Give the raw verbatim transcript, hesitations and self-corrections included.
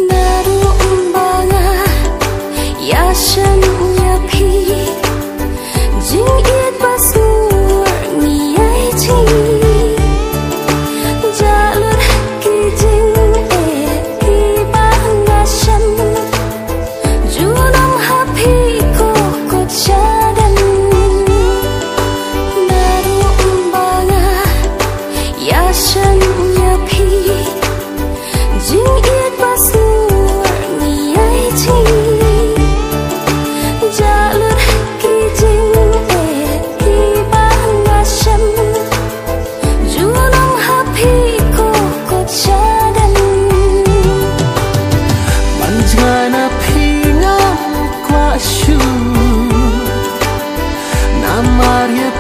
Naduh ba nga ïashem ïa phi, jingïeit ba sngur ngi ïai jngi. Jah lut ki jingeh kiba nga shem, junom ha phi ko kot shadem. Naduh ba nga ïashem ïa phi, jingïeit ba sngur ngi ïai jngi. Jah lut ki jingeh kiba nga shem, junom ha phi ko kot shadem. Man jngai na phi ngam kwah shuh, namar ïa